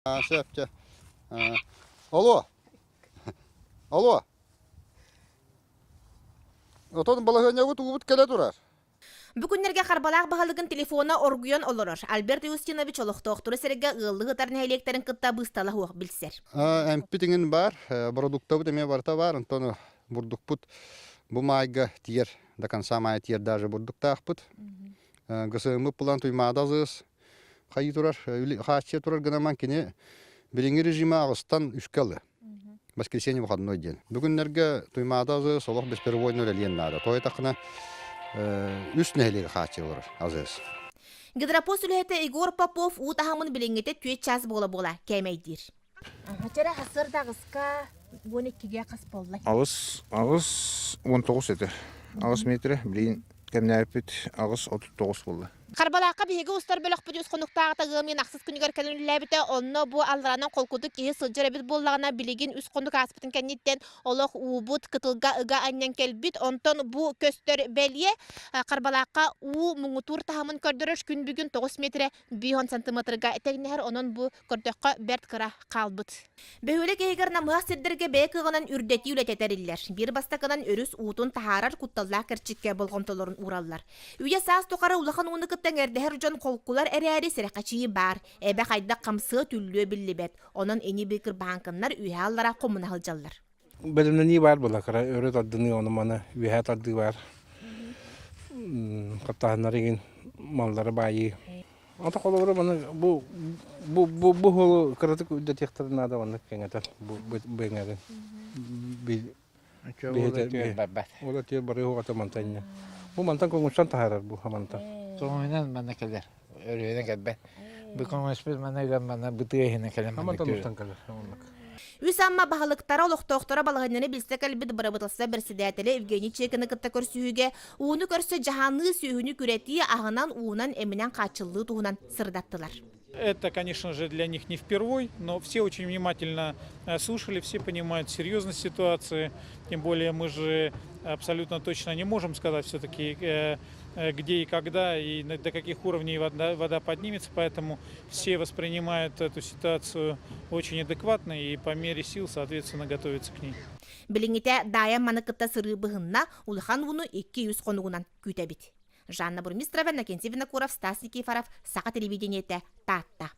Сөп, чэ. Алло. Алло. Отон балаһыанньабыт уубут кэлэ турар. Бу күннэргэ Харбалаах баһылыгын телефона оргуйан олорор. Альберт Иустинович олохтоохтору сэргэ ыаллыы ытар нэһилиэктэрин кытта быыстала суох билсэр. Эмпит иҥин баар, продуктабыт эмиэ барыта баар, онтон бурдукпут бу маайга тиер, до конца мая тиер даже бурдуктаахпыт. ГСМ план Туймаада азыс хайыы турар, хааччыйа турар гынаман кини билиҥҥи режима аҕыстан үскэ ылы. Воскресенье выходной диэн. Бүгүннэргэ Туймаада азыс олох бесперебойно үлэлиэн наада. Тоойутаххына үс нэһилиэги хааччыйа олорор азыс. Гидропост үлэһитэ Егор Попов уу таһымын билиҥҥитэ түөрт чаас буола-буола кээмэйдиир. Чэрэ хасыр аҕыска 12-ге хас буолла? Аҕыс, 8 19 этэ. 8 метрэ, билигин кэмнээппит 8 39 буолла. Харбалаахха биһиги устар бөлөхпүт үс хонуктааҕыта ыам ыйын ахсыс күнүгэр кэлэн үлэлээбитэ. Онно бу алларанан холкутук киһи сылдьар эбит буоллаҕына, билигин үс хонук ааспытын кэнниттэн олох уубут кытылга ыга анньан кэлбит. Онтон бу көстөр бэлиэ Харбалаахха уу муҥутуур таһымын көрдөрөр күн бүгүн 9 метрэ 5 сантиметрга тэҥнэһэр. Онон бу көрдөххө бэрт кыра хаалбыт. Бөһүөлэк иһигэр намыһах сирдэргэ бэйэ кыаҕынан үрдэтии үлэтэ тэриллэр. Биир бастакынан өрүс уутун таһаарар кутталлаах кэрчиккэ болҕомтолорун уураллар. Үйэ саас тухары улахан ууну кытта эҥэрдэһэр дьон холкулар эрээри сэрэхэчийии баар. Эбэ хайдах хамсыа түллүө биллибэт. Онон ини-бии кырбаһааҥкыннар үөһэ аллара хомуна сылдьаллар. Бэлэмнэнии баар буолла кыра өрө тардыныы ону-маны үөһэ тардыы баар. Хаптаһыннар игин маллары баайыы. Ата холобура маны бу бу бу бу хуолу кыратык үрдэтиэхтэрин наада маннык кэҥэтэн бу бу эҥэрин Ола тиэр барыы уоҕата мантан инньэ. Бу мантан көҥүстэн таһаарар бу мантан. Тоҥуйунан манна кэлэр. Өрүһүнэн кэлбэт. Бу көҥөспүт манна ыган манна бытыа иһинэн кэлэн Мантан устан кэлэр. Оннук. Үс Амма баһылыктара олохтоохторо балаһыанньаны билсэ кэлбит бырабыыталыстыба бэрэссэдээтэлэ Евгений Чекины кытта көрсүһүүгэ ууну көрсө дьаһаныы, сүөһүнү күрэтии, аһынан, уунан, эминэн хааччыллыы туһунан сырдаттылар. Это, конечно же, для них не впервой, но все очень внимательно слушали, все понимают серьезность ситуации. Тем более мы же абсолютно точно не можем сказать все-таки, где и когда и до каких уровней вода поднимется, поэтому все воспринимают эту ситуацию очень адекватно и по мере сил, соответственно, готовятся к ней. Билиҥҥитэ Даайа маны кытта сырыы быһынна, улахан ууну 200 хонугунан күүтэбит. Жанна Бурмистрова, Иннокентий Винокуров, Стас Никифоров, Саха телевидениетэ, Таатта.